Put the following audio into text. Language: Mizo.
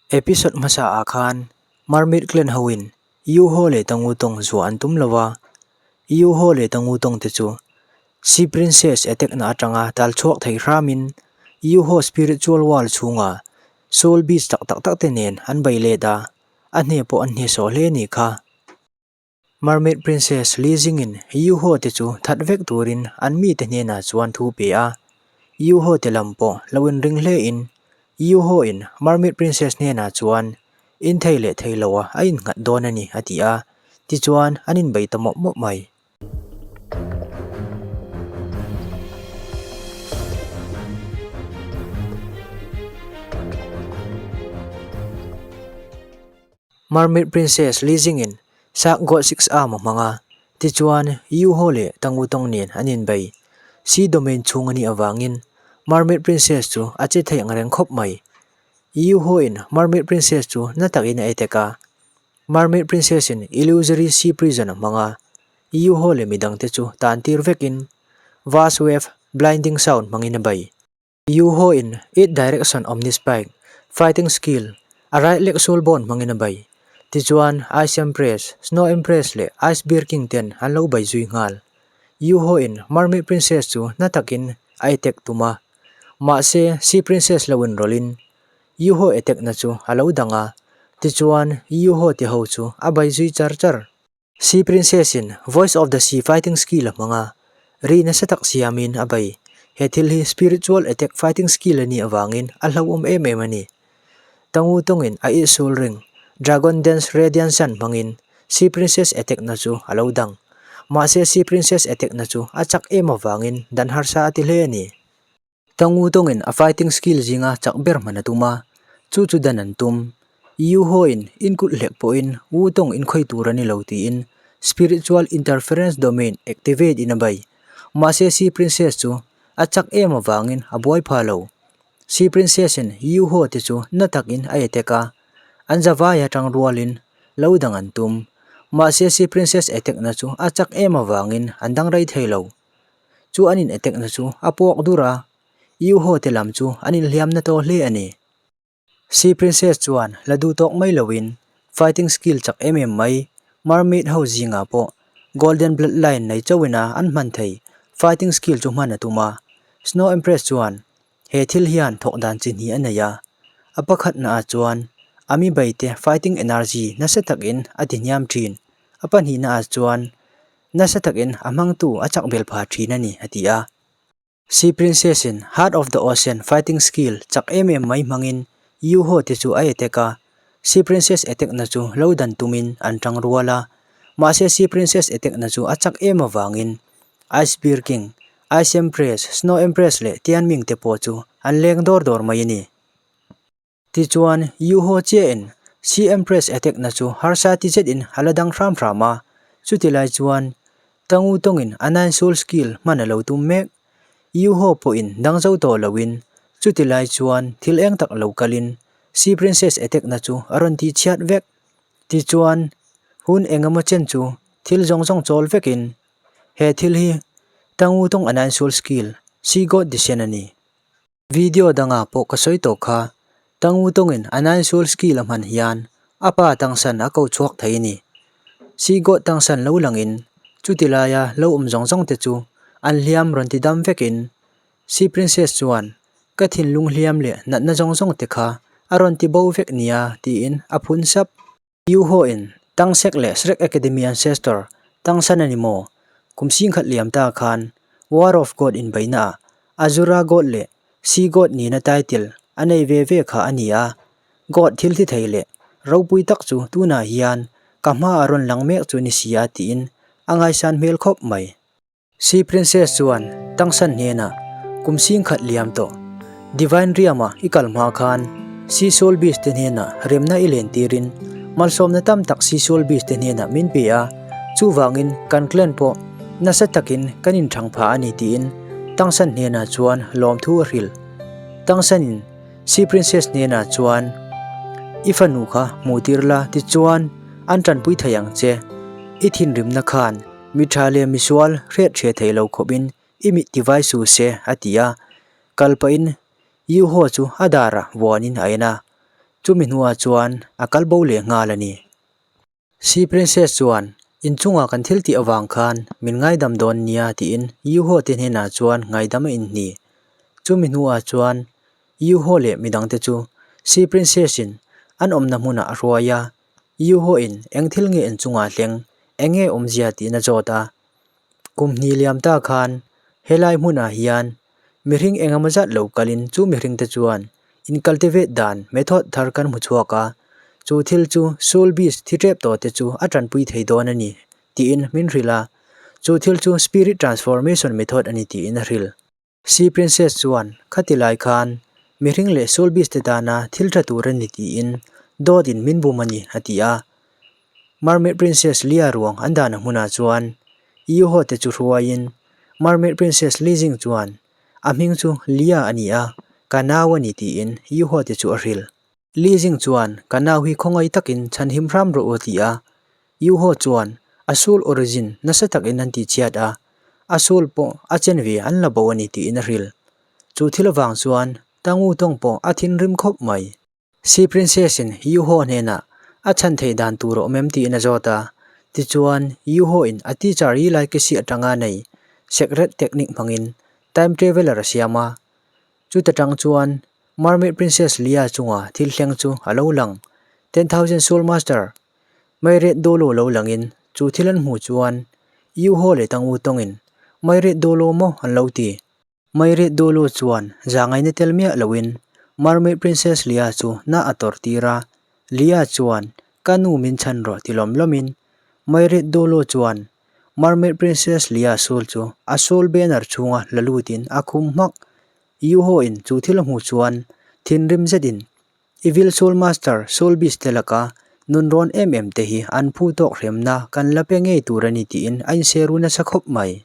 Episode hmasa ah khan Mermaid Clan ho in Yuho leh Tangu tawng zuah an tum lo a, Yuho leh Tangu tawng te chu Sea Princess attack na atanga tal chhuak thei hram in Yuho spiritual world chhunga Soul Beast tak tak tak te nen an bei let a, a hne pawh an hne sawh hle a nih kha. Mermaid Princess Li Jing-in Yuho te chu that vek turin an mite hnenah chuan thu pe a. Yuho te lam pawh lo inring hlein Yuho-in Mermaid Princess hnenah chuan in thei leh thei loa a innghat dawn a ni a ti a, tichuan an inbei ta mawp mawp mai. Mermaid Princess Li Jing-in Shark God Six Arm a hmang a, tichuan Yu Ho leh Tang Wu Tong nen an inbei. Sea Domain chhung a nih avangin Mermaid Princess chu a che thei ang reng khawp mai. Yu Ho-in Mermaid Princess chu na takin a attack a, Mermaid Princess-in Illusory Sea Prison a hmang a, Yu Ho leh midangte chu tan tir vekin Vast Wave Blinding Sound hmangin a bei. Yuho in Eight Direction Omni Spike, Fighting Skill, a right leg soul bone hmangin a bei. Tichuan, Ice Empress, Snow Empress leh Ice Bear King ten an lo bei zui nghal. Yuho in Mermaid Princess chu na takin a attack tum a. Mahse, Sea Princess lo inrawlh in Yuho attack na chu a lo dang a. Tichuan, Yuho te ho chu a bei zui char char. Sea Princess in Voice of the Sea fighting skill a hmang a, ri nasa tak siamin a bei. He thil hi spiritual attack fighting skill a nih avangin a hlauhawm em em a ni. Tangu tawngin a ihsul ring Dragon Dance Radiant Sun hmangin Sea Princess attack na chu a lo dang. Mahse Sea Princess attack na chu a chak em avangin dan harsa a ti hle a ni. Tangu tawngin a fighting skill zinga chak ber hman a tum a, chu chu dan an tum. Yu Ho-in inkulh hlek pawhin Wu Tong inkhawi tur a ni lo tiin Spiritual Interference Domain activate in a bei. Mahse Sea Princess chu a chak em avangin a buai pha lo. Sea Princess-in Yu Ho te chu na takin a attack a, an zavai atang rualin lo dang an tum. Mahse Sea Princess attack na chu a chak em avangin an dang rei thei lo. Chu an in attack na chu a puak dur a, Yu Ho te lam chu an inhliam na tawh hle a ni. Sea Princess chuan la duh tawk mai loin fighting skill chak em em mai mermaid ho zingah pawh Golden Bloodline nei chauhin a an hman thei fighting skill chu hman a tum a. Snow Empress chuan he thil hian thawk dan chi hnih a nei a, a pakhatna ah chuan a mi beite fighting energy nasa takin a ti hniam thin, a pahnihna ah chuan Nasa takin a hmangtu a chak bel pha thin a ni, a ti a. Sea Princess-in Heart of the Ocean fighting skill chak em em mai hmangin Yu Ho te chu a attack a, Sea Princess attack na chu lo dan tumin an tang rual a. Mahse Sea Princess attack na chu a chak em avangin Ice Bear King, Ice Empress, Snow Empress leh Tianming te pawh chu an leng dawr dawr mai a ni. Tichuan, Yu Ho chiahin Sea Empress attack na chu harsa ti zetin a la dang hram hram a, chuti lai chuan Tangu tawngin a Nine Soul Skill hman a lo tum mek. Yu Ho pawhin dang zo tawh loin chuti lai chuan thil eng tak lo kalin Sea Princess attack na chu a rawn tih chhiat vek. Tichuan, hun eng emaw chen chu thil zawng zawng chawl vekin he thil hi Tangu tawng a Nine Soul Skill, Sea God Descent a ni. Video dangah pawh ka sawi tawh kha, Tangwu tawngin a Nine Soul Skill a hman hian a pa tangsan a ko chhuak thei a ni. Seagoat tangsan lo langin chuti laia lo awm zawng zawng te chu an hliam rawn ti dam vekin Sea Princess chuan ka thinlung hliam leh natna zawng zawng te kha a rawn ti bo vek nia tiin a phun sap. Yu Ho in Tang Sek leh Shrek Academy Ancestor Tang San a ni maw? Kum singkhat liam ta khan War of God inbeihna ah Azura God leh Sea God nihna title a nei ve ve kha a ni a, God thil thi thei leh ropui tak chu tunah hian ka hmaah rawn lang mek chu ni si a tiin a ngaisan hmel khawp mai. Sea Princess chuan Tangsan hnenah kum singkhat liam tawh Divine Realm-a i kal hma khan Sea Soul Beast te hnenah remna i len tirin malsawmna tam tak Sea Soul Beast te hnenah min pe a, chuvangin kan clan pawh nasa takin kan inthang phah a ni tiin Tangsan hnenah chuan lawmthu a hrilh. Tangsanin Sea Princess hnenah chuan I fanu kha hmuh tir la tichuan an tanpui thei ang che, i thinrimna khan Mi tha leh misual hriat hriat theih lo khawpin i mit tivai su se a ti a, kal pahin Yu Ho chu a darah vuanin a en a. Chumi hnuah chuan a kal bo leh nghal a ni. Sea Princess chuan, Inchunga kan thil tih avang khan min ngaidam dawn nia tiin Yuho te hnenah chuan ngaidam a inhni. Chumi hnuah chuan Yuho leh midangte chu Sea Princess-in an awmna hmunah a hruai a, Yuho-in eng thil nge inchungah thleng, eng nge awmzia tiin a zawt a. Kum hnih liam ta khan helai hmunah hian mihring eng emaw zat lo kalin chu mihring te chuan incultivate dan method thar kan hmu chhuak a, chu thil chu soul beast thi tep tawh te chu a tanpui thei dawn a ni tiin min hrilh a, chu thil chu spirit transformation method a ni tiin a hrilh. Sea Princess chuan khati lai khan mihring leh soul beast te tana thil tha tur a ni tiin dawt in min bum a ni a ti a. Mermaid Princess Lia ruang an dahna hmunah chuan Yuho te chu hruaiin Mermaid Princess Li Jing chuan a hming chu Lia a ni a, ka nau a ni tiin Yuho te chu a hrilh. Li Jing chuan ka nau hi khawngaih takin chhanhim hram rawh u a ti a. Yuho chuan a soul origin nasa takin an tihchhiat a, a soul pawh a chen ve an la bo a ni tiin a hrilh. Chu thil avang chuan Tang Wu Tong pawh a thinrim khawp mai. Sea Princess-in Yuho hnenah a chhan theih dan tur a awm em tiin a zawt a. Tichuan, Yuho-in a teacher Yi Lai Kesi atanga nei secret technique hmangin time traveller a siam a. Chuta tang chuan Mermaid Princess Lia chunga thil thleng chu a lo lang. 10,000 Soul Master Meiret Dolo lo langin chu thil an hmuh chuan Yuho leh Tang Wu tawngin Meiret Dolo maw an lo ti. Meiret Dolo chuan zahngaihna tel miah loin Mermaid Princess Lia chu na a tawrh tir a, Lia chuan ka nu min chhan rawh ti lawm lawmin Meiret Dolo chuan Mermaid Princess Lia sul chu a soul banner chhunga la lutin a khum hmak. Yuho in chu thil a hmuh chuan thinrim zetin Evil Soul Master Soul Beast te laka nunrawn em em te hi an phu tawk hremna kan la pe ngei tur a ni tiin a inseru nasa khawp mai.